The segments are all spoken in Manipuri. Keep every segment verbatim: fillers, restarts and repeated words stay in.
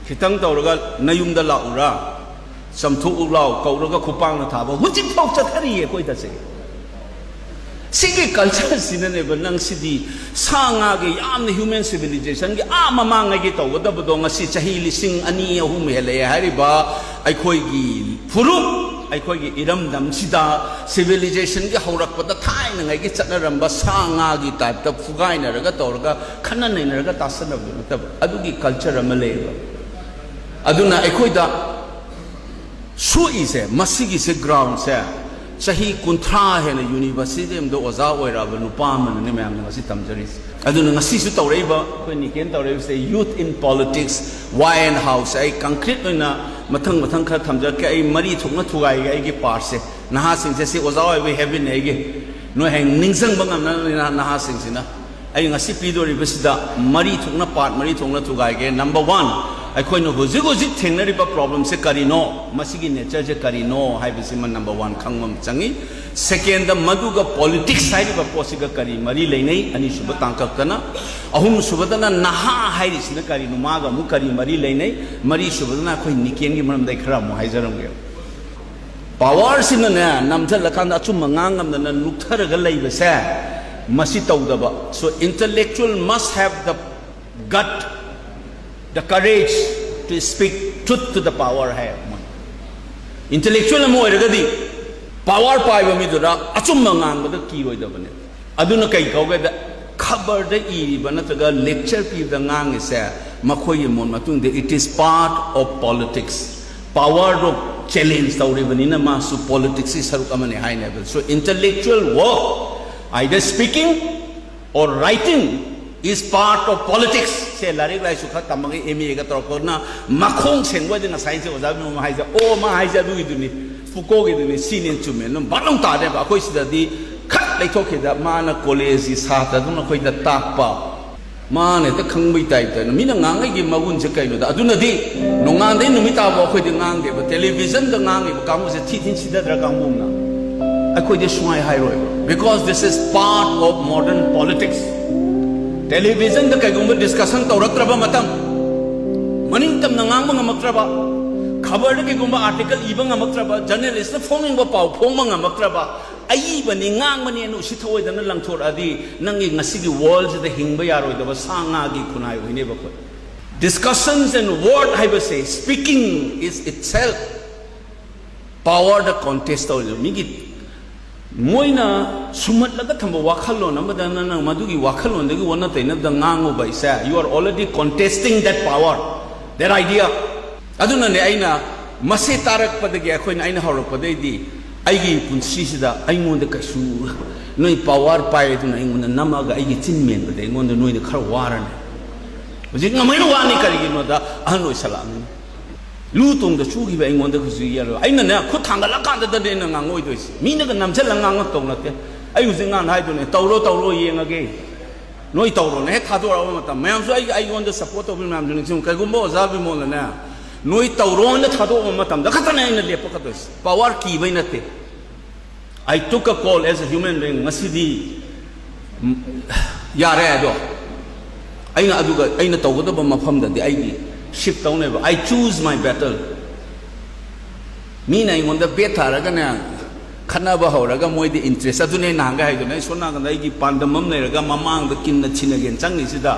ꯈꯤꯇꯪ ꯇꯧꯔꯒ ꯅꯌꯨꯝꯗ ꯂꯥꯛꯎꯔꯥ, ꯆꯥꯝꯊꯣꯛꯎ ꯂꯥꯎ ꯀꯧꯔꯒ ꯈꯨꯄꯥꯛꯅ ꯊꯥꯕ ꯍꯧꯖꯤꯛꯐꯥꯎ ꯆꯠꯊꯔꯤꯌꯦ ꯑꯩꯈꯣꯏꯗꯁꯦ꯫ ꯁꯤꯒꯤ ꯀꯜꯆꯔꯁꯤꯅꯅꯦꯕ ꯅꯪ ꯁꯤꯗꯤ ꯁꯥ ꯉꯥꯒꯤ ꯌꯥꯝꯅ ꯍ꯭ꯌꯨꯃꯦꯟ ꯁꯤꯚꯤꯂꯤꯖꯦꯁꯟꯒꯤ ꯑꯥ ꯃꯃꯥꯡꯉꯩꯒꯤ ꯇꯧꯒꯗꯕꯗꯣ ꯉꯁꯤ ꯆꯍꯤ ꯂꯤꯁꯤꯡ ꯑꯅꯤ ꯑꯍꯨꯝ ꯍꯦꯜꯂꯛꯑꯦ ꯍꯥꯏꯔꯤꯕ ꯑꯩꯈꯣꯏꯒꯤ ꯐꯨꯔꯨꯞ, ꯑꯩꯈꯣꯏꯒꯤ ꯏꯔꯝꯗꯝꯁꯤꯗ ꯁꯤꯚꯤꯂꯤꯖꯦꯁꯟꯒꯤ ꯍꯧꯔꯛꯄꯗ ꯊꯥꯏꯅꯉꯩꯒꯤ ꯆꯠꯅꯔꯝꯕ ꯁꯥ ꯉꯥꯒꯤ ꯇꯥꯏꯞꯇ ꯐꯨꯒꯥꯏꯅꯔꯒ ꯇꯧꯔꯒ ꯈꯠꯅ ꯅꯩꯅꯔꯒ ꯇꯥꯁꯟꯅꯕꯗꯨ ꯅꯠꯇꯕ, ꯑꯗꯨꯒꯤ ꯀꯜꯆꯔ ꯑꯃ ꯂꯩꯌꯦꯕ꯫ ꯑꯗꯨꯅ ꯑꯩꯈꯣꯏꯗ ꯁꯣꯛꯏꯁꯦ, ꯃꯁꯤꯒꯤꯁꯦ ꯒ꯭ꯔꯥꯎꯟꯁꯦ, ꯆꯍꯤ ꯀꯨꯟꯊ꯭ꯔꯥ ꯍꯦꯟꯅ ꯌꯨꯅꯤꯚꯔꯁꯤꯇꯤ ꯑꯃꯗ ꯑꯣꯖꯥ ꯑꯣꯏꯔꯛꯑꯕ ꯅꯨꯄꯥ ꯑꯃꯅꯅꯦ ꯃꯌꯥꯝꯅ ꯉꯁꯤ ꯇꯝꯖꯔꯤꯁꯦ꯫ ꯑꯗꯨꯅ ꯉꯁꯤꯁꯨ ꯇꯧꯔꯛꯏꯕ, ꯑꯩꯈꯣꯏ ꯅꯤꯀꯦꯟ ꯇꯧꯔꯛꯏꯕꯁꯦ Youth in Politics, Why and How ꯁꯦ꯫ ꯑꯩ ꯀꯪꯀ꯭ꯔꯤꯠ ꯑꯣꯏꯅ ꯃꯊꯪ ꯃꯊꯪ ꯈꯔ ꯊꯝꯖꯔꯛꯀꯦ꯫ ꯑꯩ ꯃꯔꯤ ꯊꯣꯛꯅ ꯊꯨꯒꯥꯏꯒꯦ ꯑꯩꯒꯤ ꯄꯥꯔꯠꯁꯦ꯫ ꯅꯍꯥꯁꯤꯡꯁꯦ ꯁꯤ ꯑꯣꯖꯥ ꯑꯣꯏꯕꯒꯤ ꯍꯦꯕꯤꯠꯅꯦ ꯑꯩꯒꯤ꯫ ꯅꯣꯏ ꯍꯌꯦꯡ ꯅꯤꯡꯁꯤꯡꯕ ꯉꯝꯅꯕꯅꯤꯅ ꯅꯍꯥꯁꯤꯡꯁꯤꯅ꯫ ꯑꯩ ꯉꯁꯤ ꯄꯤꯗꯣꯔꯤꯕꯁꯤꯗ ꯃꯔꯤ ꯊꯣꯛꯅ, ꯄꯥꯔꯠ ꯃꯔꯤ ꯊꯣꯛꯅ ꯊꯨꯒꯥꯏꯒꯦ꯫ ꯅꯝꯕꯔ ꯋꯥꯟ, ꯑꯩꯈꯣꯏꯅ ꯍꯧꯖꯤꯛ ꯍꯧꯖꯤꯛ ꯊꯦꯡꯅꯔꯤꯕ ꯄ꯭ꯔꯣꯕ꯭ꯂꯦꯝꯁꯦ ꯀꯔꯤꯅꯣ, ꯃꯁꯤꯒꯤ ꯅꯦꯆꯔꯁꯦ ꯀꯔꯤꯅꯣ ꯍꯥꯏꯕꯁꯤꯃ ꯅꯝꯕꯔ ꯋꯥꯟ ꯈꯪꯕ ꯑꯃ ꯆꯪꯉꯤ꯫ ꯁꯦꯀꯦꯟꯗ, ꯃꯗꯨꯒ ꯄꯣꯂꯤꯇꯤꯛꯁ ꯍꯥꯏꯔꯤꯕ ꯄꯣꯠꯁꯤꯒ ꯀꯔꯤ ꯃꯔꯤ ꯂꯩꯅꯩ? ꯑꯅꯤꯁꯨꯕ ꯇꯥꯡꯀꯛꯇꯅ꯫ ꯑꯍꯨꯝꯁꯨꯕꯗꯅ ꯅꯍꯥ ꯍꯥꯏꯔꯤꯁꯤꯅ ꯀꯔꯤꯅꯣ, ꯃꯥꯒ ꯑꯃꯨꯛ ꯀꯔꯤ ꯃꯔꯤ ꯂꯩꯅꯩ? ꯃꯔꯤꯁꯨꯕꯗꯅ ꯑꯩꯈꯣꯏ ꯅꯤꯀꯦꯟꯒꯤ ꯃꯔꯝꯗ ꯑꯩ ꯈꯔ ꯑꯃꯨꯛ ꯍꯥꯏꯖꯔꯝꯒꯦ꯫ ꯄꯋꯥꯔꯁꯤꯅꯅꯦ, ꯅꯝꯁꯤꯜꯂꯀꯥꯟꯗ ꯑꯆꯨꯝꯕ ꯉꯥꯡ ꯉꯝꯗꯅ ꯂꯨꯞꯊꯔꯒ ꯂꯩꯕꯁꯦ, ꯃꯁꯤ ꯇꯧꯗꯕ꯫ So intellectual must have the gut, the courage to speak truth to the power ꯍꯥꯏ ꯃꯣꯏ꯫ ꯏꯟꯇꯦꯂꯦꯛꯆꯨꯋꯦꯜ ꯑꯃ ꯑꯣꯏꯔꯒꯗꯤ ꯄꯋꯥꯔ ꯄꯥꯏꯕ ꯃꯤꯗꯨꯗ ꯑꯆꯨꯝꯕ ꯉꯥꯡꯕꯗ ꯀꯤꯔꯣꯏꯗꯕꯅꯦ꯫ ꯑꯗꯨꯅ ꯀꯩ ꯀꯧꯒꯦꯗ, ꯈꯕꯔꯗ ꯏꯔꯤꯕ ꯅꯠꯇ꯭ꯔꯒ ꯂꯦꯛꯆꯔ ꯄꯤꯕꯗ ꯉꯥꯡꯉꯤꯁꯦ, ꯃꯈꯣꯏꯒꯤ ꯃꯣꯠ ꯃꯇꯨꯡꯗ it is part of politics꯫ ꯄꯋꯥꯔꯗꯣ ꯆꯦꯂꯦꯟꯖ ꯇꯧꯔꯤꯕꯅꯤꯅ ꯃꯥꯁꯨ ꯄꯣꯂꯤꯇꯤꯛꯁꯀꯤ ꯁꯔꯨꯛ ꯑꯃꯅꯤ ꯍꯥꯏꯅꯦꯕ꯫ So intellectual work, either speaking or writing, is part of politics꯫ ꯁꯦ ꯂꯥꯏꯔꯤꯛ ꯂꯥꯏꯁꯨ ꯈꯔ ꯇꯝꯃꯒ ꯑꯦꯝ ꯑꯦꯒ ꯇꯧꯔꯛꯄꯗꯨꯅ ꯃꯈꯣꯡ ꯁꯦꯡꯕ ꯑꯣꯏꯗꯤ ꯉꯁꯥꯏꯁꯦ ꯑꯣꯖꯥ ꯕꯤꯃꯣꯜ ꯍꯥꯏꯁꯦ, ꯑꯣ ꯃꯥ ꯍꯥꯏꯁꯦ ꯑꯗꯨꯒꯤꯗꯨꯅꯤ, ꯐꯨꯀꯣꯒꯤꯗꯨꯅꯤ, ꯁꯤꯅꯦꯅ ꯆꯨꯝꯃꯦ꯫ ꯑꯗꯨꯝ ꯕꯥꯠ ꯑꯃꯨꯛ ꯇꯥꯔꯦꯕ꯫ ꯑꯩꯈꯣꯏ ꯁꯤꯗꯗꯤ ꯈꯠ ꯂꯩꯊꯣꯛꯈꯤꯗ ꯃꯥꯅ ꯀꯣꯂꯦꯖꯀꯤ ꯁꯥꯇ꯭ꯔꯗꯨꯅ ꯑꯩꯈꯣꯏꯗ ꯇꯥꯛꯄ꯫ ꯃꯥꯅ ꯍꯦꯛꯇ ꯈꯪꯕꯩ ꯇꯥꯏꯞꯇ꯫ ꯃꯤꯅ ꯉꯥꯡꯉꯩꯒꯤ ꯃꯒꯨꯟꯁꯦ ꯀꯩꯅꯣꯗ, ꯑꯗꯨꯅꯗꯤ ꯅꯣꯡꯉꯥꯟꯗꯩ ꯅꯨꯃꯤꯠ ꯇꯥꯕ ꯑꯩꯈꯣꯏꯗꯤ ꯉꯥꯡꯗꯦꯕ꯫ ꯇꯦꯂꯤꯚꯤꯖꯟꯗ ꯉꯥꯡꯉꯤꯕ ꯀꯥꯡꯕꯨꯁꯦ ꯊꯤ ꯊꯤꯅ ꯁꯤꯗꯗ꯭ꯔꯥ ꯀꯥꯡꯕꯨꯅ? ꯑꯩꯈꯣꯏꯗꯤ ꯁꯨꯡꯍꯥꯏ ꯍꯥꯏꯔꯣꯏꯕ, because this is part of modern politics꯫ ꯇꯦꯂꯤꯚꯤꯖꯟꯗ ꯀꯩꯒꯨꯝꯕ ꯗꯤꯁꯀꯁꯟ ꯇꯧꯔꯛꯇ꯭ꯔꯕ ꯃꯇꯝ, ꯃꯅꯤꯡ ꯇꯝꯅ ꯉꯥꯡꯕ ꯉꯝꯃꯛꯇ꯭ꯔꯕ, ꯈꯕꯔꯗ ꯀꯩꯒꯨꯝꯕ ꯑꯥꯔꯇꯤꯀꯜ ꯏꯕ ꯉꯝꯃꯛꯇ꯭ꯔꯕ, ꯖꯔꯅꯦꯂꯤꯁꯇ ꯐꯣꯡꯅꯤꯡꯕ ꯄꯥꯎ ꯐꯣꯡꯕ ꯉꯝꯃꯛꯇ꯭ꯔꯕ, ꯑꯏꯕꯅꯤ, ꯉꯥꯡꯕꯅꯤ ꯑꯅ ꯎꯁꯤꯠ ꯊꯑꯣꯏꯗꯅ ꯂꯪꯊꯣꯔꯛꯑꯗꯤ, ꯅꯪꯒꯤ ꯉꯁꯤꯒꯤ ꯋꯥꯔꯜꯁꯤꯗ ꯍꯤꯡꯕ ꯌꯥꯔꯣꯏꯗꯕ ꯁꯥ ꯉꯥꯒꯤ ꯈꯨꯟꯅꯥꯏ ꯑꯣꯏꯅꯦꯕ ꯑꯩꯈꯣꯏ꯫ Discussions and word ꯍꯥꯏꯕꯁꯦ, speaking is itself power the contest ꯇꯧꯔꯤꯕ ꯃꯤꯒꯤ, ꯃꯣꯏꯅ ꯁꯨꯝꯍꯠꯂꯒ ꯊꯝꯕ ꯋꯥꯈꯜꯂꯣꯟ ꯑꯃꯗ ꯅꯪꯅ ꯃꯗꯨꯒꯤ ꯋꯥꯈꯜꯂꯣꯟꯗꯒꯤ ꯑꯣꯟꯅ ꯇꯩꯅꯕꯗ ꯉꯥꯡꯉꯨꯕ ꯍꯥꯏꯁꯦ, you are already contesting that power, that idea. ꯑꯗꯨꯅꯅꯦ ꯑꯩꯅ ꯃꯁꯤ ꯇꯥꯔꯛꯄꯗꯒꯤ, ꯑꯩꯈꯣꯏꯅ, ꯑꯩꯅ ꯍꯧꯔꯛꯄꯗꯩꯗꯤ ꯑꯩꯒꯤ ꯄꯨꯟꯁꯤꯁꯤꯗ ꯑꯩꯉꯣꯟꯗ ꯀꯩꯁꯨ, ꯅꯣꯏ ꯄꯥꯋꯔ ꯄꯥꯏ ꯑꯗꯨꯅ ꯑꯩꯉꯣꯟꯗ ꯅꯝꯃꯒ ꯑꯩꯒꯤ ꯆꯤꯟ ꯃꯦꯟꯕꯗ ꯑꯩꯉꯣꯟꯗ ꯅꯣꯏꯗ ꯈꯔ ꯋꯥꯔꯅꯤ꯫ ꯍꯧꯖꯤꯛ ꯉꯝꯃꯩꯅ ꯋꯥꯅꯤ, ꯀꯔꯤꯒꯤꯅꯣꯗ ꯑꯍꯟ ꯑꯣꯏꯁꯜꯂꯛꯑꯕꯅꯤꯅ꯫ ꯂꯨ ꯇꯣꯡꯗ ꯆꯨꯈꯤꯕ ꯑꯩꯉꯣꯟꯗ ꯍꯧꯖꯤꯛ ꯌꯦꯜꯂꯣ꯫ ꯑꯩꯅꯅꯦ, ꯈꯨꯠ ꯊꯥꯡꯒꯠꯂꯀꯥꯟꯗꯗꯅꯦ ꯑꯩꯅ ꯉꯥꯡꯉꯣꯏꯗꯣꯏꯁꯦ꯫ ꯃꯤꯅꯒ ꯅꯝꯁꯤꯜꯂꯒ ꯉꯥꯡꯉꯛꯇꯧ ꯅꯠꯇꯦ꯫ ꯑꯩ ꯍꯧꯖꯤꯛ ꯉꯥꯡ ꯍꯥꯏꯗꯨꯅꯦ, "ꯇꯧꯔꯣ, ꯇꯧꯔꯣ, ꯌꯦꯡꯉꯒꯦ꯫ ꯅꯣꯏ ꯇꯧꯔꯣꯅ" ꯍꯦꯛ ꯊꯥꯗꯣꯔꯛꯑꯕ ꯃꯇꯝ, ꯃꯌꯥꯝꯁꯨ ꯑꯩ, ꯑꯩꯉꯣꯟꯗ ꯁꯞꯄꯣꯔꯠ ꯇꯧꯕꯤ ꯃꯌꯥꯝꯁꯨ ꯅꯤꯡꯁꯤꯡꯉꯨ꯫ ꯀꯩꯒꯨꯝꯕ ꯑꯣꯖꯥ ꯕꯤꯃꯣꯜꯅꯅꯦ, "ꯅꯣꯏ ꯇꯧꯔꯣꯅ" ꯊꯥꯗꯣꯛꯑꯕ ꯃꯇꯝꯗ ꯈꯛꯇꯅꯦ ꯑꯩꯅ ꯂꯦꯞꯄꯛꯀꯗꯣꯏꯁꯦ꯫ ꯄꯥꯋꯔ ꯀꯤꯕꯩ ꯅꯠꯇꯦ꯫ I took a call as a human being꯫ ꯉꯁꯤꯗꯤ, ꯎꯝ, ꯌꯥꯔꯦ ꯑꯗꯣ꯫ ꯑꯩꯅ ꯑꯗꯨꯒ ꯑꯩꯅ ꯇꯧꯒꯗꯕ ꯃꯐꯝꯗꯗꯤ ꯑꯩꯒꯤ ꯁꯤꯐ ꯇꯧꯅꯦꯕ꯫ I choose my battle꯫ ꯃꯤꯅ ꯑꯩꯉꯣꯟꯗ ꯕꯦꯠ ꯊꯥꯔꯒꯅꯦ, ꯈꯠꯅꯕ ꯍꯧꯔꯒ ꯃꯣꯏꯗꯤ ꯏꯟꯇꯔꯦꯁ, ꯑꯗꯨꯅꯦ ꯑꯩ ꯅꯍꯥꯟꯒꯩ ꯍꯥꯏꯗꯨꯅ, ꯑꯩ ꯁꯣꯝ ꯅꯥꯀꯟꯗ ꯑꯩꯒꯤ ꯄꯥꯟꯗꯝ ꯑꯃ ꯂꯩꯔꯒ ꯃꯃꯥꯡꯗ ꯀꯤꯟꯅ ꯊꯤꯟꯅꯒꯦꯅ ꯆꯪꯉꯤꯁꯤꯗ,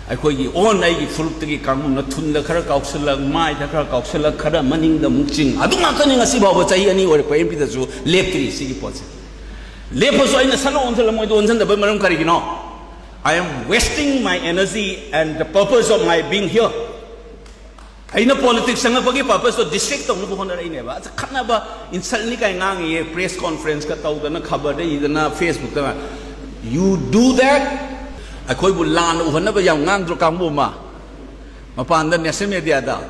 ꯑꯩꯈꯣꯏꯒꯤ ꯑꯣꯟ ꯑꯩꯒꯤ ꯐꯨꯔꯨꯞꯇꯒꯤ ꯀꯥꯡꯕꯨꯅ ꯊꯨꯟꯗ ꯈꯔ ꯀꯥꯎꯁꯜꯂꯛ, ꯃꯥꯏꯗ ꯈꯔ ꯀꯥꯎꯁꯜꯂꯛ, ꯈꯔ ꯃꯅꯤꯡꯗ ꯑꯃꯨꯛ ꯆꯤꯡ, ꯑꯗꯨ ꯉꯥꯛꯇꯅꯤ ꯉꯁꯤ ꯐꯥꯎꯕ ꯆꯍꯤ ꯑꯅꯤ ꯑꯣꯏꯔꯛꯄ ꯑꯦꯝ ꯄꯤꯗꯁꯨ ꯂꯦꯞꯇ꯭ꯔꯤ ꯁꯤꯒꯤ ꯄꯣꯠꯁꯦ꯫ ꯂꯦꯞꯄꯁꯨ ꯑꯩꯅ ꯁꯠ ꯑꯣꯟꯁꯤꯜꯂ ꯃꯣꯏꯗ ꯑꯣꯟꯁꯤꯟꯗꯕꯩ ꯃꯔꯝ ꯀꯔꯤꯒꯤꯅꯣ? I am wasting my energy and the purpose of my being here꯫ ꯑꯩꯅ ꯄꯣꯂꯤꯇꯤꯛꯁ ꯆꯪꯉꯛꯄꯒꯤ ꯄꯔꯄꯁꯇꯣ ꯗꯤꯁꯇ꯭ꯔꯦꯛ ꯇꯧꯅꯕ ꯍꯣꯠꯅꯔꯛꯏꯅꯦꯕ꯫ ꯑꯁ, ꯈꯠꯅꯕ, ꯏꯟꯁꯜꯅꯤ ꯀꯥꯏ ꯉꯥꯡꯉꯤꯌꯦ, ꯄ꯭ꯔꯦꯁ ꯀꯣꯟꯐ꯭ꯔꯦꯟꯁꯀ ꯇꯧꯗꯅ, ꯈꯕꯔꯗ ꯏꯗꯅ, ꯐꯦꯁꯕꯨꯛꯇ꯫ You do that꯫ ꯑꯩꯈꯣꯏꯕꯨ ꯂꯥꯟꯅ ꯎꯍꯟꯅꯕ ꯌꯥꯝ ꯉꯥꯡꯗ꯭ꯔꯣ ꯀꯥꯡꯕꯨ ꯑꯃ? ꯃꯄꯥꯟꯗ ꯅꯦꯁꯅꯦꯜ ꯃꯦꯗꯤꯌꯥꯗ꯫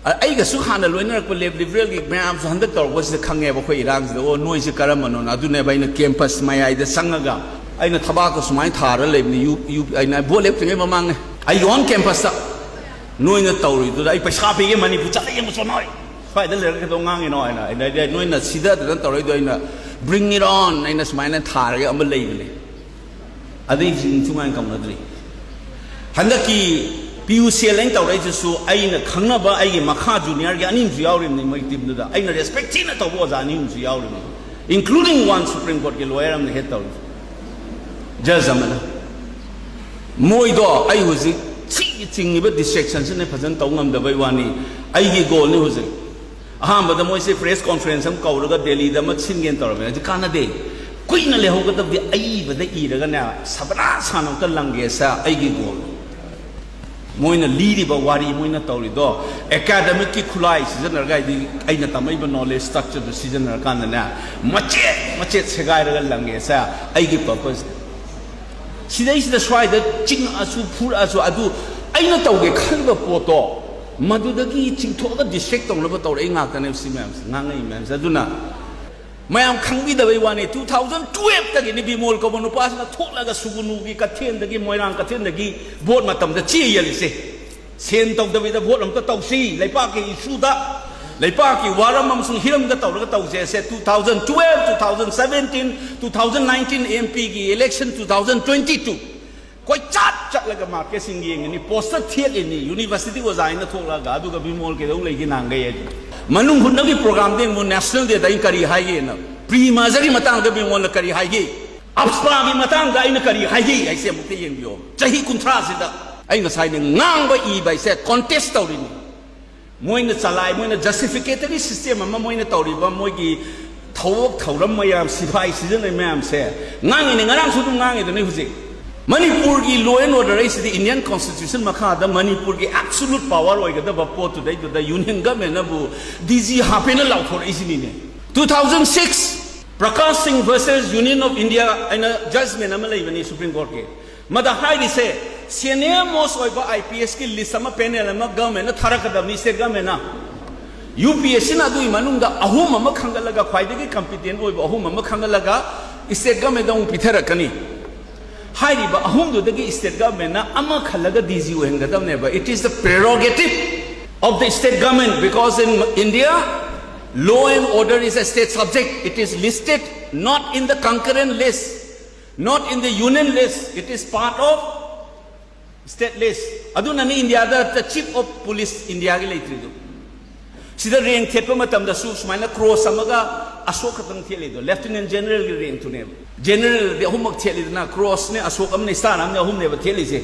ꯑ-, ꯑꯩꯒꯁꯨ ꯍꯥꯟꯅ ꯂꯣꯏꯅꯔꯛꯄ ꯂꯦꯐ ꯂꯤꯕꯔꯦꯜꯒꯤ ꯃꯌꯥꯝꯁꯨ ꯍꯟꯗꯛ ꯇꯧꯔꯛꯄꯁꯤꯗ ꯈꯪꯉꯦꯕ ꯑꯩꯈꯣꯏ ꯏꯔꯥꯡꯁꯤꯗ, "ꯑꯣ, ꯅꯣꯏꯁꯦ ꯀꯔꯝꯕꯅꯣꯅ?" ꯑꯗꯨꯅꯦꯕ ꯑꯩꯅ ꯀꯦꯝꯄꯁ ꯃꯌꯥꯏꯗ ꯆꯪꯉꯒ ꯑꯩꯅ ꯊꯕꯥꯛꯇ ꯁꯨꯃꯥꯏꯅ ꯊꯥꯔ ꯂꯩꯕꯅꯤ, ꯌꯨ, ꯌꯨ, ꯑꯩꯅ ꯚꯣꯠ ꯂꯦꯞꯇ꯭ꯔꯤꯉꯩ ꯃꯃꯥꯡꯅꯦ꯫ ꯑꯩ ꯑꯣꯟ ꯀꯦꯝꯄꯁꯇ, "ꯅꯣꯏꯅ ꯇꯧꯔꯤꯗꯨꯗ ꯑꯩ ꯄꯩꯁꯥ ꯄꯤꯒꯦ, ꯃꯅꯤꯄꯨꯔ ꯆꯠꯂ ꯌꯦꯡꯉꯨ ꯆꯣ ꯅꯣꯏ꯫ ꯁ꯭ꯋꯥꯏꯗ ꯂꯩꯔꯒ ꯀꯩꯗꯧ ꯉꯥꯡꯉꯤꯅꯣ?" ꯍꯥꯏꯅ꯫ ꯑꯩꯅ ꯍꯥꯏꯗꯤ, "ꯅꯣꯏꯅ ꯁꯤꯗꯗꯅ ꯇꯧꯔꯛꯏꯗꯣ ꯑꯩꯅ bring it on", ꯑꯩꯅ ꯁꯨꯃꯥꯏꯅ ꯊꯥꯔꯒ ꯑꯃ ꯂꯩꯕꯅꯦ꯫ ꯑꯗꯩ ꯍꯧꯖꯤꯛ ꯅꯤꯡꯊꯤ ꯅꯨꯡꯉꯥꯏꯅ ꯀꯧꯅꯗ꯭ꯔꯤ꯫ ꯍꯟꯗꯛꯀꯤ ꯄꯤ ꯌꯨ ꯁꯤ ꯑꯦꯜ ꯑꯩꯅ ꯇꯧꯔꯛꯏꯁꯤꯁꯨ ꯑꯩꯅ ꯈꯪꯅꯕ ꯑꯩꯒꯤ ꯃꯈꯥ ꯖꯨꯅꯤꯌꯔꯒꯤ ꯑꯅꯤ ꯑꯃꯁꯨ ꯌꯥꯎꯔꯤꯕꯅꯤ ꯃꯣꯏ ꯇꯤꯝꯗꯨꯗ꯫ ꯑꯩꯅ ꯔꯦꯁꯄꯦꯛ ꯊꯤꯅ ꯇꯧꯕ ꯑꯣꯖꯥ ꯑꯅꯤ ꯑꯃꯁꯨ ꯌꯥꯎꯔꯤꯕꯅꯤ, including one Supreme Courtꯀꯤ lawyer ꯑꯃꯅ head ꯇꯧꯔꯤꯁꯦ, ꯖꯖ ꯑꯃꯅ꯫ ꯃꯣꯏꯗꯣ ꯑꯩ ꯍꯧꯖꯤꯛ ꯁꯤꯒꯤ ꯆꯤꯡꯉꯤꯕ distractionꯁꯤꯅ ꯐꯖꯅ ꯇꯧ ꯉꯝꯗꯕꯩ ꯋꯥꯅꯤ꯫ ꯑꯩꯒꯤ goalꯅꯤ ꯍꯧꯖꯤꯛ꯫ ꯑꯍꯥꯟꯕꯗ ꯃꯣꯏꯁꯦ press conference ꯑꯃ ꯀꯧꯔꯒ ꯗꯦꯜꯂꯤꯗ ꯑꯃ ꯁꯤꯟꯒꯦꯅ ꯇꯧꯔꯝꯃꯦ꯫ ꯑꯗꯨ ꯀꯥꯟꯅꯗꯦ꯫ ꯀꯨꯏꯅ ꯂꯩꯍꯧꯒꯗꯕꯗꯤ ꯑꯏꯕꯗ ꯏꯔꯒꯅꯦ ꯁꯕꯅꯥ ꯁꯥꯟꯅ ꯑꯝꯇ ꯂꯪꯒꯦꯁꯦ ꯑꯩꯒꯤ goalꯅꯤ꯫ ꯃꯣꯏꯅ ꯂꯤꯔꯤꯕ ꯋꯥꯔꯤ, ꯃꯣꯏꯅ ꯇꯧꯔꯤꯗꯣ academicꯀꯤ ꯈꯨꯠꯂꯥꯏ ꯁꯤꯖꯤꯟꯅꯔꯒ, ꯍꯥꯏꯗꯤ ꯑꯩꯅ ꯇꯝꯃꯛꯏꯕ knowledge structureꯗꯨ ꯁꯤꯖꯤꯟꯅꯔꯀꯥꯟꯗꯅꯦ ꯃꯆꯦꯠ ꯃꯆꯦꯠ ꯁꯦꯒꯥꯏꯔꯒ ꯂꯪꯒꯦꯁꯦ ꯑꯩꯒꯤ purpose꯫ ꯁꯤꯗꯩꯁꯤꯗ ꯁ꯭ꯋꯥꯏꯗ ꯆꯤꯡꯉꯛꯑꯁꯨ ꯐꯨꯔꯛꯑꯁꯨ ꯑꯗꯨ ꯑꯩꯅ ꯇꯧꯒꯦ ꯈꯜꯂꯤꯕ ꯄꯣꯠꯇꯣ ꯃꯗꯨꯗꯒꯤ ꯆꯤꯡꯊꯣꯛꯑꯒ distract ꯇꯧꯅꯕ ꯇꯧꯔꯛꯏ ꯉꯥꯛꯇꯅꯦꯕ ꯁꯤ ꯃꯌꯥꯝꯁꯦ, ꯉꯥꯡꯉꯛꯏ ꯃꯌꯥꯝꯁꯦ꯫ ꯑꯗꯨꯅ ꯃꯌꯥꯝ ꯈꯪꯕꯤꯗꯕꯩ ꯋꯥꯅꯤ, two thousand twelveꯇꯒꯤꯅꯤ ꯕꯤꯃꯣꯜ ꯀꯧꯕ ꯅꯨꯄꯥꯁꯤꯅ ꯊꯣꯛꯂꯒ ꯁꯨꯒꯨꯅꯨꯒꯤ ꯀꯩꯊꯦꯜꯗꯒꯤ, ꯃꯣꯏꯔꯥꯡ ꯀꯩꯊꯦꯜꯗꯒꯤ vote ꯃꯇꯝꯗ ꯆꯦ ꯌꯦꯜꯂꯤꯁꯦ꯫ ꯁꯦꯟ ꯇꯧꯗꯕꯤꯗ vote ꯑꯝꯇ ꯇꯧꯁꯤ, ꯂꯩꯄꯥꯛꯀꯤ issueꯗ, ꯂꯩꯄꯥꯛꯀꯤ ꯋꯥꯔꯝ ꯑꯃꯁꯨꯡ ꯍꯤꯔꯝꯗ ꯇꯧꯔꯒ ꯇꯧꯁꯦ꯫ ꯁꯦ two thousand twelve, two thousand seventeen, two thousand nineteen MPꯒꯤ election, two thousand twenty two꯫ ꯀꯣꯏꯆꯠ ꯆꯠꯂꯒ marketꯁꯤꯡ ꯌꯦꯡꯉꯤꯅꯤ, poster ꯊꯦꯠꯂꯤꯅꯤ, university ꯑꯣꯖꯥ ꯍꯥꯏꯅ ꯊꯣꯛꯂꯒ, ꯑꯗꯨꯒ ꯕꯤꯃꯣꯜ ꯀꯩꯗꯧ ꯂꯩꯒꯦ ꯅꯍꯥꯟꯈꯩ ꯍꯥꯏꯗꯤ? ꯃꯅꯨꯡ ꯍꯨꯠꯅꯒꯤ programꯗ ꯌꯦꯡꯉꯨ, National Dayꯗ ꯑꯩꯅ ꯀꯔꯤ ꯍꯥꯏꯒꯦꯅ, pre-mergerꯒꯤ ꯃꯇꯥꯡꯗ ꯕꯤꯃꯣꯜꯅ ꯀꯔꯤ ꯍꯥꯏꯒꯦ, AFSPAꯒꯤ ꯃꯇꯥꯡꯗ ꯑꯩꯅ ꯀꯔꯤ ꯍꯥꯏꯒꯦ ꯍꯥꯏꯁꯦ ꯑꯃꯨꯛꯇ ꯌꯦꯡꯕꯤꯌꯣ꯫ ꯆꯍꯤ ꯀꯨꯟꯊ꯭ꯔꯥꯁꯤꯗ ꯑꯩ ꯉꯁꯥꯏꯗꯤ ꯉꯥꯡꯕ ꯏꯕ ꯍꯥꯏꯁꯦ contest ꯇꯧꯔꯤꯅꯤ꯫ ꯃꯣꯏꯅ ꯆꯂꯥꯏ, ꯃꯣꯏꯅ justificatory system ꯑꯃ ꯃꯣꯏꯅ ꯇꯧꯔꯤꯕ ꯃꯣꯏꯒꯤ ꯊꯕꯛ ꯊꯧꯔꯝ ꯃꯌꯥꯝ, ꯁꯤꯐꯥꯏ ꯁꯤꯖꯤꯟꯅꯩ ꯃꯌꯥꯝꯁꯦ ꯉꯥꯡꯉꯤꯅꯦ, ꯉꯔꯥꯡꯁꯨ ꯑꯗꯨꯝ ꯉꯥꯡꯉꯤꯗꯨꯅꯤ ꯍꯧꯖꯤꯛ꯫ ꯃꯅꯤꯄꯨꯔꯒꯤ law and order ꯍꯥꯏꯁꯤꯗꯤ Indian Constitution ꯃꯈꯥꯗ ꯃꯅꯤꯄꯨꯔꯒꯤ absolute power ꯑꯣꯏꯒꯗꯕ ꯄꯣꯠꯇꯨꯗꯩꯗꯨꯗ Union Governmentꯅꯕꯨ D G ꯍꯥꯞꯄꯦꯅ ꯂꯥꯎꯊꯣꯔꯛꯏꯁꯤꯅꯤꯅꯦ꯫ Two thousand six Prakash Singh versus Union of India ꯍꯥꯏꯅ judgment ꯑꯃ ꯂꯩꯕꯅꯤ Supreme Courtꯀꯤ꯫ ꯃꯗ ꯍꯥꯏꯔꯤꯁꯦ, senior most ꯑꯣꯏꯕ IPSꯀꯤ list ꯑꯃ, panel ꯑꯃ governmentꯅ ꯊꯥꯔꯛꯀꯗꯕꯅꯤ, state governmentꯅ꯫ UPSCꯅ ꯑꯗꯨꯒꯤ ꯃꯅꯨꯡꯗ ꯑꯍꯨꯝ ꯑꯃ ꯈꯟꯒꯠꯂꯒ, ꯈ꯭ꯋꯥꯏꯗꯒꯤ competent ꯑꯣꯏꯕ ꯑꯍꯨꯝ ꯑꯃ ꯈꯟꯒꯠꯂꯒ state governmentꯗ ꯑꯃꯨꯛ ꯄꯤꯊꯔꯛꯀꯅꯤ꯫ ꯍꯥꯏꯔꯤꯕ ꯑꯍꯨꯝꯗꯨꯗꯒꯤ state governmentꯅ ꯑꯃ ꯈꯜꯂꯒ D G ꯑꯣꯏꯍꯟꯒꯗꯕꯅꯦꯕ꯫ It is the prerogative of the state government, because in India, law and order is a state subject. It is listed not in the concurrent list, not in the union list. It is part of Stateless. ꯑꯗꯨꯅꯅꯤ ꯏꯟꯗꯤꯌꯥꯗ the chief of police ꯏꯟꯗꯤꯌꯥꯒꯤ ꯂꯩꯇ꯭ꯔꯤꯗꯣ. ꯁꯤꯗ ꯔꯦꯡ ꯊꯦꯠꯄ ꯃꯇꯝꯗꯁꯨ ꯁꯨꯃꯥꯏꯅ ꯀ꯭ꯔꯣꯁ ꯑꯃꯒ ꯑꯁꯣꯛ ꯈꯛꯇꯪ ꯊꯦꯠꯂꯤꯗꯣ, ꯂꯦꯐꯇꯤꯅꯦꯟ ꯖꯦꯅꯔꯦꯜꯒꯤ ꯔꯦꯡꯇꯨꯅꯦꯕ. ꯖꯦꯅꯔꯦꯜꯗꯤ ꯑꯍꯨꯝꯃꯛ ꯊꯦꯠꯂꯤꯗꯅ, ꯀ꯭ꯔꯣꯁꯅꯦ, ꯑꯁꯣꯛ ꯑꯃꯅꯦ, ꯁ꯭ꯇꯥꯔ ꯑꯃꯅꯦ, ꯑꯍꯨꯝꯅꯦꯕ ꯊꯦꯠꯂꯤꯁꯦ.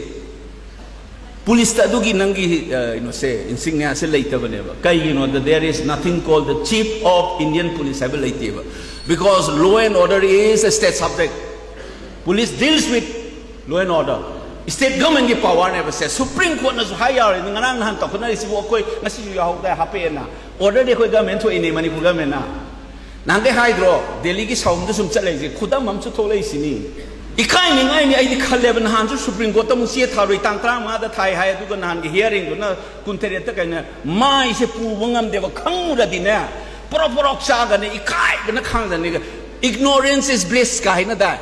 ꯄꯨꯂꯤꯁꯇ ꯑꯗꯨꯒꯤ ꯅꯪꯒꯤ ꯀꯩꯅꯣꯁꯦ, ꯏꯟꯁꯤꯒꯅꯤꯌꯥꯁꯦ ꯂꯩꯇꯕꯅꯦꯕ. ꯀꯩꯒꯤꯅꯣꯗ, there is nothing called the chief of Indian police ꯍꯥꯏꯕ ꯂꯩꯇꯦꯕ. Because law and order is a state subject. Police deals with law and order. State governmentꯀꯤ powerꯅꯦꯕ ꯁꯦ. ꯁꯨꯄ꯭ꯔꯤꯝ ꯀꯣꯔꯠꯅꯁꯨ ꯍꯥꯏ ꯌꯥꯎꯔꯦ, ꯉꯔꯥꯡ ꯅꯍꯥꯟ ꯇꯧꯈꯠꯅꯔꯤꯁꯤꯕꯨ ꯑꯩꯈꯣꯏ ꯉꯁꯤꯁꯨ ꯌꯥꯎꯍꯧꯗꯥꯏ, ꯍꯥꯄꯛꯑꯦꯅ. Orderꯗꯤ ꯑꯩꯈꯣꯏ ꯒꯃꯦꯟ ꯊꯣꯛꯏꯅꯦ, ꯃꯅꯤꯄꯨꯔ ꯒꯃꯦꯟꯅ. ꯅꯍꯥꯟꯈꯩ ꯍꯥꯏꯗ꯭ꯔꯣ, ꯗꯦꯜꯂꯤꯒꯤ ꯁꯥꯎꯝꯗ ꯁꯨꯝ ꯆꯠꯂꯛꯏꯁꯦ, ꯈꯨꯗꯝ ꯑꯃꯁꯨ ꯊꯣꯛꯂꯛꯏꯁꯤꯅꯤ. ꯏꯀꯥꯏꯅꯤꯡꯉꯥꯏꯅꯤ ꯑꯩꯗꯤ ꯈꯜꯂꯦꯕ. ꯅꯍꯥꯟꯁꯨ ꯁꯨꯄ꯭ꯔꯤꯝ ꯀꯣꯔꯠꯇ ꯑꯃꯨꯛ ꯆꯦ ꯊꯥꯔꯨꯏ, ꯇꯥꯡ ꯇꯔꯥꯃꯉꯥꯗ ꯊꯥꯏ ꯍꯥꯏ, ꯑꯗꯨꯒ ꯅꯍꯥꯟꯒꯤ ꯍꯤꯌꯥꯔꯤꯡꯗꯨꯅ ꯀꯨꯟꯇꯔꯦꯠꯇ ꯀꯩꯅꯣ. ꯃꯥꯏꯁꯦ ꯄꯨꯕ ꯉꯝꯗꯦꯕ, ꯈꯪꯉꯨꯔꯗꯤꯅꯦ ꯄꯣꯔꯣꯛ ꯄꯣꯔꯣꯛ ꯆꯥꯒꯅꯤ, ꯏꯀꯥꯏꯕꯅ ꯈꯥꯡꯗꯅꯤ. Ignorance is bliss ꯀꯥꯏꯅ ꯇꯥꯏ.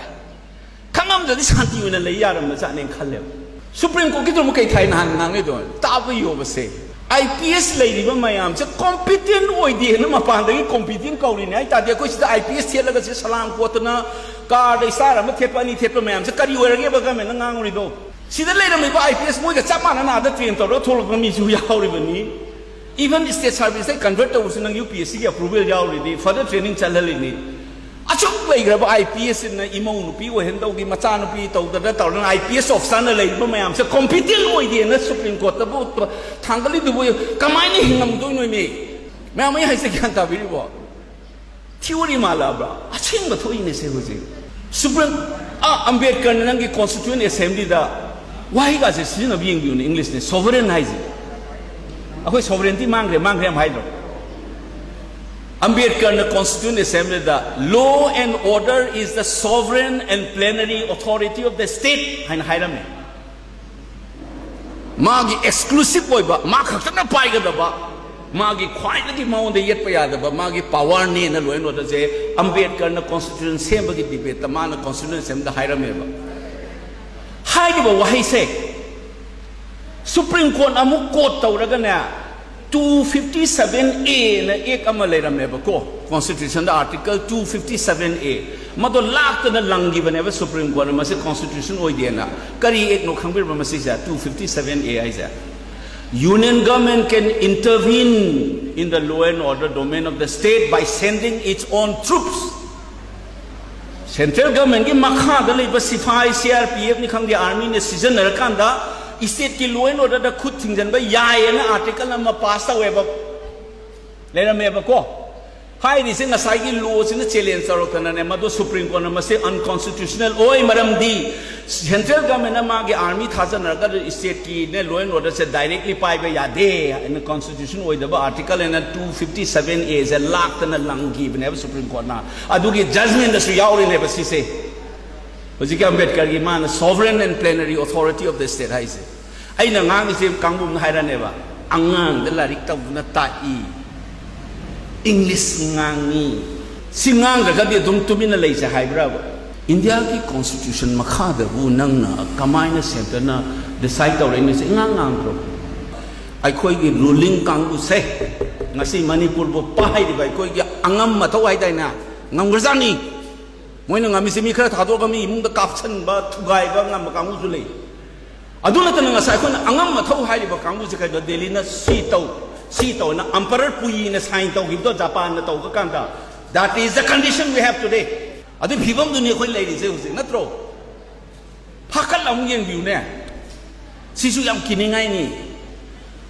ꯈꯪꯉꯝꯗ꯭ꯔꯗꯤ ꯁꯥꯟꯇꯤ ꯑꯣꯏꯅ ꯂꯩ ꯌꯥꯔꯝꯕꯖꯥꯠꯅꯦꯅ ꯈꯜꯂꯦꯕ. ꯁꯨꯄ꯭ꯔꯤꯝ ꯀꯣꯔꯠꯀꯤꯗꯨ ꯑꯃꯨꯛ ꯀꯩ ꯊꯥꯏ ꯅꯍꯥꯟ ꯉꯥꯡꯅꯩꯗꯣ? ꯇꯥꯕ ꯌꯣꯕꯁꯦ. ꯑꯥꯏ ꯄꯤ ꯑꯦꯁ ꯂꯩꯔꯤꯕ ꯃꯌꯥꯝꯁꯦ competent ꯑꯣꯏꯗꯦꯅ ꯃꯄꯥꯟꯗꯒꯤ competent ꯀꯧꯔꯤꯅꯦ ꯍꯥꯏ ꯇꯥꯔꯗꯤ, ꯑꯩꯈꯣꯏ ꯁꯤꯗ ꯑꯥꯏ ꯄꯤ ꯑꯦꯁ ꯊꯦꯠꯂꯒ ꯁꯤ ꯁꯂꯥꯝ ꯀꯣꯠꯇꯅ ꯀꯥꯔꯗ ꯏꯁꯇꯥꯔ ꯑꯃ ꯊꯦꯠꯄ, ꯑꯅꯤ ꯊꯦꯠꯄ ꯃꯌꯥꯝꯁꯦ ꯀꯔꯤ ꯑꯣꯏꯔꯒꯦꯕ ꯒꯃꯦꯟꯅ ꯉꯥꯡꯉꯨꯔꯤꯗꯣ? ꯁꯤꯗ ꯂꯩꯔꯝꯃꯤꯕ ꯑꯥꯏ ꯄꯤ ꯑꯦꯁ ꯃꯣꯏꯒ ꯆꯞ ꯃꯥꯟꯅꯅ ꯑꯥꯗ ꯇ꯭ꯔꯦꯟ ꯇꯧꯔꯒ ꯊꯣꯛꯂꯛꯄ ꯃꯤꯁꯨ ꯌꯥꯎꯔꯤꯕꯅꯤ. Even state service ꯇ convert ꯇꯧꯕꯁꯨ ꯅꯪ ꯌꯨ ꯄꯤ ꯑꯦꯁ ꯁꯤꯒꯤ approval ꯌꯥꯎꯔꯤꯅꯤ, further training ꯆꯠꯍꯜꯂꯤꯅꯤ. ꯑꯆꯨꯝ ꯂꯩꯈ꯭ꯔꯕ ꯑꯥꯏ ꯄꯤ ꯑꯦꯁ ꯁꯤꯅ ꯏꯃꯧ ꯅꯨꯄꯤ ꯑꯣꯏꯍꯟꯗꯧꯒꯤ, ꯃꯆꯥ ꯅꯨꯄꯤ ꯇꯧꯗꯅ ꯇꯧꯔꯒ ꯑꯥꯏ ꯄꯤ ꯑꯦꯁ ꯑꯣꯐꯤꯁꯥꯔꯅ ꯂꯩꯔꯤꯕ ꯃꯌꯥꯝꯁꯦ competent ꯑꯣꯏꯗꯦꯅ ꯁꯨꯄ꯭ꯔꯤꯝ ꯀꯣꯔꯠꯇꯕꯨ ꯊꯥꯡꯒꯠꯂꯤꯗꯨꯕꯨ ꯀꯃꯥꯏꯅ ꯍꯤꯡꯉꯝꯗꯣꯏꯅꯣꯃꯤ? ꯃꯌꯥꯝ, ꯑꯩ ꯍꯥꯏꯁꯦ ꯒ꯭ꯌꯥꯟ ꯇꯥꯕꯤꯔꯤꯕꯣ? ꯊꯤꯑꯣꯔꯤ ꯃꯥꯜꯂꯛꯑꯕ꯭ꯔꯥ? ꯑꯁꯦꯡꯕ ꯊꯣꯛꯏꯅꯦ ꯁꯦ ꯍꯧꯖꯤꯛ. ꯁꯨꯄ꯭ꯔꯤꯝ, ꯑꯥ, ꯑꯝꯕꯦꯗꯀꯔꯅ ꯅꯪꯒꯤ ꯀꯣꯟꯁꯇꯤꯇ꯭ꯌꯨꯁꯟ ꯑꯦꯁꯦꯝꯕ꯭ꯂꯤꯗ, ꯋꯥꯍꯩꯒꯥꯁꯦ ꯁꯤꯖꯤꯟꯅꯕ ꯌꯦꯡꯕꯤꯌꯨꯅꯦ, ꯏꯪꯂꯤꯁꯅꯦ, sovereign ꯍꯥꯏꯁꯦ. ꯑꯩꯈꯣꯏ sovereignty ꯃꯥꯡꯈ꯭ꯔꯦ, ꯃꯥꯡꯈ꯭ꯔꯦ ꯌꯥꯝ ꯍꯥꯏꯗ꯭ꯔꯣ? ꯑꯝꯕꯦꯗꯀꯔꯅ constitution ꯑꯦꯁꯦꯝꯕ꯭ꯂꯤꯗ, "Law and order is the sovereign and plenary authority of the state" ꯍꯥꯏꯅ ꯍꯥꯏꯔꯝꯃꯦ. ꯃꯥꯒꯤ exclusive ꯑꯣꯏꯕ, ꯃꯥ ꯈꯛꯇꯅ ꯄꯥꯏꯒꯗꯕ, ꯃꯥꯒꯤ ꯈ꯭ꯋꯥꯏꯗꯒꯤ ꯃꯉꯣꯟꯗ ꯌꯦꯠꯄ ꯌꯥꯗꯕ ꯃꯥꯒꯤ power ꯅꯦꯅ ꯂꯣꯏꯅ ꯑꯣꯏꯔꯁꯦ. ꯑꯝꯕꯦꯗꯀꯔꯅ ꯀꯣꯟꯁꯇꯤꯇ꯭ꯌꯨꯁꯟ ꯁꯦꯝꯕꯒꯤ debate ꯇ ꯃꯥꯅ ꯀꯣꯟꯁꯇꯤꯇ꯭ꯌꯨꯁꯟ ꯁꯦꯝꯕꯗ ꯍꯥꯏꯔꯝꯃꯦꯕ. ꯍꯥꯏꯔꯤꯕ ꯋꯥꯍꯩꯁꯦ ꯁꯨꯄ꯭ꯔꯤꯝ ꯀꯣꯔꯠꯅ ꯑꯃꯨꯛ quote ꯇꯧꯔꯒꯅꯦ, Two fifty seven A ꯅ ꯑꯦꯛ ꯑꯃ ꯂꯩꯔꯝꯃꯦꯕꯀꯣ, ꯀꯣꯟꯁꯇꯤꯇ꯭ꯌꯨꯁꯟꯗ article two fifty seven A, ꯃꯗꯣ ꯂꯥꯛꯇꯅ ꯂꯪꯈꯤꯕꯅꯦꯕ ꯁꯨꯄ꯭ꯔꯤꯝ ꯀꯣꯔꯠꯅ, ꯃꯁꯤ ꯀꯣꯟꯁꯇꯤꯇ꯭ꯌꯨꯁꯟ ꯑꯣꯏꯗꯦꯅ꯫ ꯀꯔꯤ ꯑꯦꯛꯅꯣ ꯈꯪꯕꯤꯔꯕ ꯃꯁꯤꯁꯦ? Two fifty seven A ꯍꯥꯏꯁꯦ, Union government can intervene in the law and order domain of the state by sending its own troops. Central ꯒꯚꯔꯟꯃꯦꯟꯒꯤ ꯃꯈꯥꯗ ꯂꯩꯕ ꯁꯤꯐꯥꯏ, ꯁꯤ ꯑꯥꯔ ꯄꯤ ꯑꯦꯐꯅꯤ ꯈꯪꯗꯦ, ꯑꯥꯔꯃꯤꯅ ꯁꯤꯖꯤꯟꯅꯔꯀꯥꯟꯗ ꯁ꯭ꯇꯦꯠꯀꯤ ꯂꯣ ꯑꯦꯟ ꯑꯣꯔꯗꯔꯗ ꯈꯨꯠ ꯊꯤꯡꯖꯤꯟꯕ ꯌꯥꯏꯌꯦꯅ ꯑꯥꯔꯇꯤꯀꯜ ꯑꯃ ꯄꯥꯁ ꯇꯧꯋꯦꯕ, ꯂꯩꯔꯝꯃꯦꯕꯀꯣ꯫ ꯍꯥꯏꯔꯤꯁꯦ ꯉꯁꯥꯏꯒꯤ ꯂꯣꯁꯤꯅ ꯆꯦꯂꯦꯟꯖ ꯇꯧꯔꯛꯇꯅꯅꯦ, ꯃꯗꯨ ꯁꯨꯄ꯭ꯔꯤꯝ ꯀꯣꯔꯠꯅ ꯃꯁꯤ ꯑꯟꯀꯣꯟꯁꯇꯤꯇ꯭ꯌꯨꯁꯅꯦꯜ ꯑꯣꯏ, ꯃꯔꯝꯗꯤ ꯁꯦꯟꯇ꯭ꯔꯦꯜ ꯒꯚꯔꯟꯃꯦꯟꯅ ꯃꯥꯒꯤ ꯑꯥꯔꯃꯤ ꯊꯥꯖꯅꯔꯒ ꯁ꯭ꯇꯦꯠꯀꯤꯅꯦ ꯂꯣ ꯑꯦꯟ ꯑꯣꯔꯗꯔꯁꯦ ꯗꯥꯏꯔꯦꯛꯂꯤ ꯄꯥꯏꯕ ꯌꯥꯗꯦ ꯍꯥꯏꯅ ꯀꯣꯟꯁꯇꯤꯇ꯭ꯌꯨꯁꯟ ꯑꯣꯏꯗꯕ ꯑꯥꯔꯇꯤꯀꯜ ꯑꯅ two fifty seven A ꯁꯦ ꯂꯥꯛꯇꯅ ꯂꯪꯈꯤꯕꯅꯦꯕ ꯁꯨꯄ꯭ꯔꯤꯝ ꯀꯣꯔꯠꯅ꯫ ꯑꯗꯨꯒꯤ ꯖꯖꯃꯦꯟꯗꯁꯨ ꯌꯥꯎꯔꯤꯅꯦꯕ ꯁꯤꯁꯦ꯫ ꯍꯧꯖꯤꯛꯀꯤ ꯑꯝꯕꯦꯗꯀꯔꯒꯤ ꯃꯥꯅ sovereign and plenary authority of the state ꯍꯥꯏꯁꯦ꯫ ꯑꯩꯅ ꯉꯥꯡꯉꯤꯁꯦ ꯀꯥꯡꯕꯨ ꯑꯃꯅ ꯍꯥꯏꯔꯅꯦꯕ, "ꯑꯉꯥꯡꯗ ꯂꯥꯏꯔꯤꯛ ꯇꯧꯗꯨꯅ ꯇꯥꯛꯏ, ꯏꯪꯂꯤꯁ ꯉꯥꯡꯉꯤ, ꯁꯤ ꯉꯥꯡꯗ꯭ꯔꯒꯗꯤ ꯑꯗꯨꯝ ꯇꯨꯃꯤꯟꯅ ꯂꯩꯁꯦ" ꯍꯥꯏꯕ꯭ꯔꯕ? ꯏꯟꯗꯤꯌꯥꯒꯤ ꯀꯣꯟꯁꯇꯤꯇ꯭ꯌꯨꯁꯟ ꯃꯈꯥꯗꯕꯨ ꯅꯪꯅ ꯀꯃꯥꯏꯅ ꯁꯦꯟꯇꯔꯅ ꯗꯤꯁꯥꯏꯗ ꯇꯧꯔꯛꯏꯅꯣ? ꯁꯤ ꯏꯉꯥꯡ ꯉꯥꯡꯗ꯭ꯔꯣ? ꯑꯩꯈꯣꯏꯒꯤ ꯔꯨꯂꯤꯡ ꯀꯥꯡꯕꯨꯁꯦ, ꯉꯁꯤ ꯃꯅꯤꯄꯨꯔꯕꯨ ꯄꯥꯏꯔꯤꯕ ꯑꯩꯈꯣꯏꯒꯤ ꯑꯉꯝ ꯃꯊꯧ ꯍꯥꯏꯗꯥꯏꯅꯦ, ꯉꯝꯈ꯭ꯔꯖꯥꯠꯅꯤ꯫ ꯃꯣꯏꯅ ꯉꯝꯃꯤꯁꯦ ꯃꯤ ꯈꯔ ꯊꯥꯗꯣꯛꯑꯒ ꯃꯤ ꯏꯃꯨꯡꯗ ꯀꯥꯞꯁꯟꯕ, ꯊꯨꯒꯥꯏꯕ ꯉꯝꯕ ꯀꯥꯡꯕꯨꯁꯨ ꯂꯩ꯫ ꯑꯗꯨ ꯅꯠꯇꯅ ꯉꯁꯥꯏ ꯑꯩꯈꯣꯏꯅ ꯑꯉꯝ ꯃꯊꯧ ꯍꯥꯏꯔꯤꯕ ꯀꯥꯡꯕꯨꯁꯦ ꯀꯩꯅꯣ, ꯗꯦꯜꯂꯤꯅ ꯁꯤ ꯇꯧ, ꯁꯤ ꯇꯧꯅ ꯑꯝꯄꯔꯔ ꯄꯨꯌꯤꯅ ꯁꯥꯏꯟ ꯇꯧꯈꯤꯕꯗꯣ ꯖꯄꯥꯟꯅ ꯇꯧꯕ ꯀꯥꯟꯗ, that is the condition we have today. ꯑꯗꯨꯒꯤ ꯐꯤꯕꯝꯗꯨꯅꯤ ꯑꯩꯈꯣꯏ ꯂꯩꯔꯤꯁꯦ ꯍꯧꯖꯤꯛ, ꯅꯠꯇ꯭ꯔꯣ? ꯐꯥꯀꯠ ꯑꯃꯨꯛ ꯌꯦꯡꯕꯤꯌꯨꯅꯦ꯫ ꯁꯤꯁꯨ ꯌꯥꯝ ꯀꯤꯅꯤꯡꯉꯥꯏꯅꯤ꯫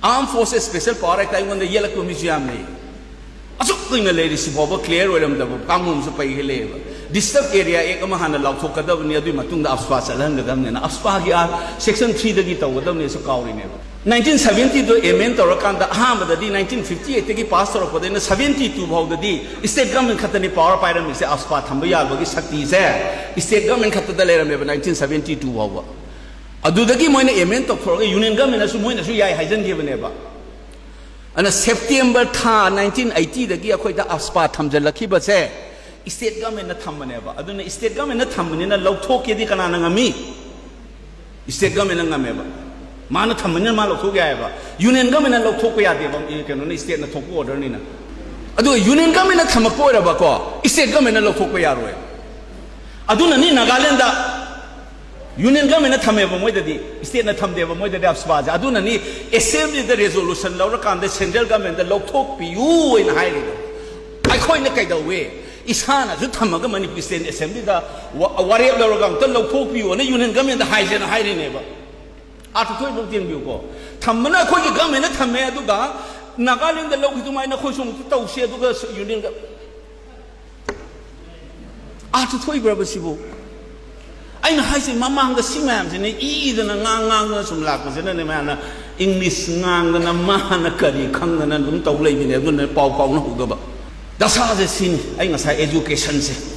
Armed Forces Special Power Act ꯑꯩꯉꯣꯟꯗ ꯌꯦꯜꯂꯛꯄ ꯃꯤꯁꯨ ꯌꯥꯝ ꯂꯩ꯫ ꯑꯁꯨꯛ ꯀꯨꯏꯅ ꯂꯩꯔꯤ, ꯁꯤꯐꯥꯎꯕ ꯀ꯭ꯂꯤꯌꯥꯔ ꯑꯣꯏꯔꯝꯗꯕ ꯀꯥꯡꯕꯨ ꯑꯃꯁꯨ ꯄꯩꯒ ꯂꯩꯌꯦꯕ꯫ Disturbed Area Act ꯑꯃ ꯍꯥꯟꯅ ꯂꯥꯎꯊꯣꯛꯀꯗꯕꯅꯤ, ꯑꯗꯨꯒꯤ ꯃꯇꯨꯡꯗ ꯑꯞꯁꯄꯥ ꯆꯠꯍꯟꯒꯗꯕꯅꯤꯅ, ꯑꯞꯁꯄꯥꯒꯤ ꯑꯥ section three ꯗꯒꯤ ꯇꯧꯒꯗꯕꯅꯤꯁꯨ ꯀꯥꯎꯔꯤꯅꯦꯕ꯫ Nineteen seventy ꯗꯣ amend ꯇꯧꯔꯀꯥꯟꯗ ꯑꯍꯥꯟꯕꯗꯗꯤ nineteen fifty eight ꯇꯒꯤ ꯄꯥꯁ ꯇꯧꯔꯛꯄꯗꯩꯅ seventy two ꯐꯥꯎꯗꯗꯤ state government ꯈꯛꯇꯅꯤ power ꯄꯥꯏꯔꯝꯃꯤꯁꯦ, ꯑꯞꯁꯄꯥ ꯊꯝꯕ ꯌꯥꯕꯒꯤ ꯁꯛꯇꯤꯁꯦ state government ꯈꯛꯇꯗ ꯂꯩꯔꯝꯃꯦꯕ nineteen seventy two ꯐꯥꯎꯕ꯫ ꯑꯗꯨꯗꯒꯤ ꯃꯣꯏꯅ amend ꯇꯧꯊꯣꯔꯒ union government ꯅꯁꯨ ꯃꯣꯏꯅꯁꯨ ꯌꯥꯏ ꯍꯥꯏꯖꯟꯈꯤꯕꯅꯦꯕ꯫ ꯑꯗꯨꯅ September ꯊꯥ nineteen eighty ꯗꯒꯤ ꯑꯩꯈꯣꯏꯗ ꯑꯞꯁꯄꯥ ꯊꯝꯖꯤꯜꯂꯛꯈꯤꯕꯁꯦ state government ꯅ ꯊꯝꯕꯅꯦꯕ꯫ ꯑꯗꯨꯅ state government ꯅ ꯊꯝꯕꯅꯤꯅ ꯂꯧꯊꯣꯛꯀꯦꯗꯤ ꯀꯅꯥꯅ ꯉꯝꯃꯤ? State government ꯅ ꯉꯝꯃꯦꯕ꯫ ꯃꯥꯅ ꯊꯝꯕꯅꯤꯅ ꯃꯥ ꯂꯧꯊꯣꯛ ꯌꯥꯏꯑꯕ꯫ ꯌꯨꯅꯤꯌꯟ ꯒꯃꯦꯟꯅ ꯂꯧꯊꯣꯛꯄ ꯌꯥꯗꯦꯕ, ꯀꯩꯅꯣꯅ, ꯁ꯭ꯇꯦꯠꯅ ꯊꯣꯛꯄ ꯑꯣꯔꯗꯔꯅꯤꯅ꯫ ꯑꯗꯨꯒ ꯌꯨꯅꯤꯌꯟ ꯒꯃꯦꯟꯅ ꯊꯝꯃꯛꯄ ꯑꯣꯏꯔꯕꯀꯣ, ꯁ꯭ꯇꯦꯠ ꯒꯃꯦꯟꯅ ꯂꯧꯊꯣꯛꯄ ꯌꯥꯔꯣꯏ꯫ ꯑꯗꯨꯅꯅꯤ ꯅꯥꯒꯥꯂꯦꯟꯗ ꯌꯨꯅꯤꯌꯟ ꯒꯃꯦꯟꯅ ꯊꯝꯃꯦꯕ ꯃꯣꯏꯗꯗꯤ, ꯁ꯭ꯇꯦꯠꯅ ꯊꯝꯗꯦꯕ ꯃꯣꯏꯗꯗꯤ ꯑꯞꯁꯄꯥꯁꯦ꯫ ꯑꯗꯨꯅꯅꯤ ꯑꯦꯁꯦꯝꯕ꯭ꯂꯤꯗ ꯔꯦꯖꯣꯂꯨꯁꯟ ꯂꯧꯔꯀꯥꯟꯗ ꯁꯦꯟꯇ꯭ꯔꯦꯜ ꯒꯃꯦꯟꯗ ꯂꯧꯊꯣꯛꯄꯤꯌꯨ ꯍꯥꯏꯅ ꯍꯥꯏꯔꯤꯗꯣ꯫ ꯑꯩꯈꯣꯏꯅ ꯀꯩꯗꯧꯋꯦ? ꯏꯁꯥꯅꯁꯨ ꯊꯝꯃꯒ ꯃꯅꯤꯄꯨꯔ ꯁ꯭ꯇꯦꯠ ꯑꯦꯁꯦꯝꯕ꯭ꯂꯤꯗ ꯋꯥ-, ꯋꯥꯔꯦꯞ ꯂꯧꯔꯒ ꯑꯝꯇ ꯂꯧꯊꯣꯛꯄꯤꯌꯨꯅ ꯌꯨꯅꯤꯌꯟ ꯒꯃꯦꯟꯗ ꯍꯥꯏꯁꯦꯅ ꯍꯥꯏꯔꯤꯅꯦꯕ꯫ ꯑꯥꯔꯊ ꯊꯣꯛꯏꯕ ꯌꯦꯡꯕꯤꯌꯨꯀꯣ꯫ ꯊꯝꯕꯅ ꯑꯩꯈꯣꯏꯒꯤ ꯒꯃꯦꯟꯅ ꯊꯝꯃꯦ, ꯑꯗꯨꯒ ꯅꯥꯒꯥꯂꯦꯟꯗ ꯂꯧꯈꯤꯗꯨꯃꯥꯏꯅ ꯑꯩꯈꯣꯏꯁꯨ ꯑꯃꯨꯛꯇ ꯇꯧꯁꯤ, ꯑꯗꯨꯒ ꯌꯨꯅꯤꯌꯟꯒ ꯑꯥꯔꯊ ꯊꯣꯛꯏꯕ꯭ꯔꯕ ꯁꯤꯕꯨ? ꯑꯩꯅ ꯍꯥꯏꯁꯦ, ꯃꯃꯥꯡꯗ ꯁꯤ ꯃꯌꯥꯝꯁꯤꯅ ꯏꯗꯅ ꯉꯥꯡ ꯉꯥꯡꯗꯅ ꯁꯨꯝ ꯂꯥꯛꯄꯁꯤꯅꯅꯦ, ꯃꯌꯥꯝꯅ ꯏꯪꯂꯤꯁ ꯉꯥꯡꯗꯅ ꯃꯥꯅ ꯀꯔꯤ ꯈꯪꯗꯅ ꯑꯗꯨꯝ ꯇꯧ ꯂꯩꯕꯅꯦ꯫ ꯑꯗꯨꯅ ꯄꯥꯎ ꯐꯥꯎꯅꯍꯧꯗꯕ꯫ ꯗꯁꯥꯁꯦ ꯁꯤꯅꯤ꯫ ꯑꯩ ꯉꯁꯥꯏ ꯑꯦꯖꯨꯀꯦꯁꯟꯁꯦ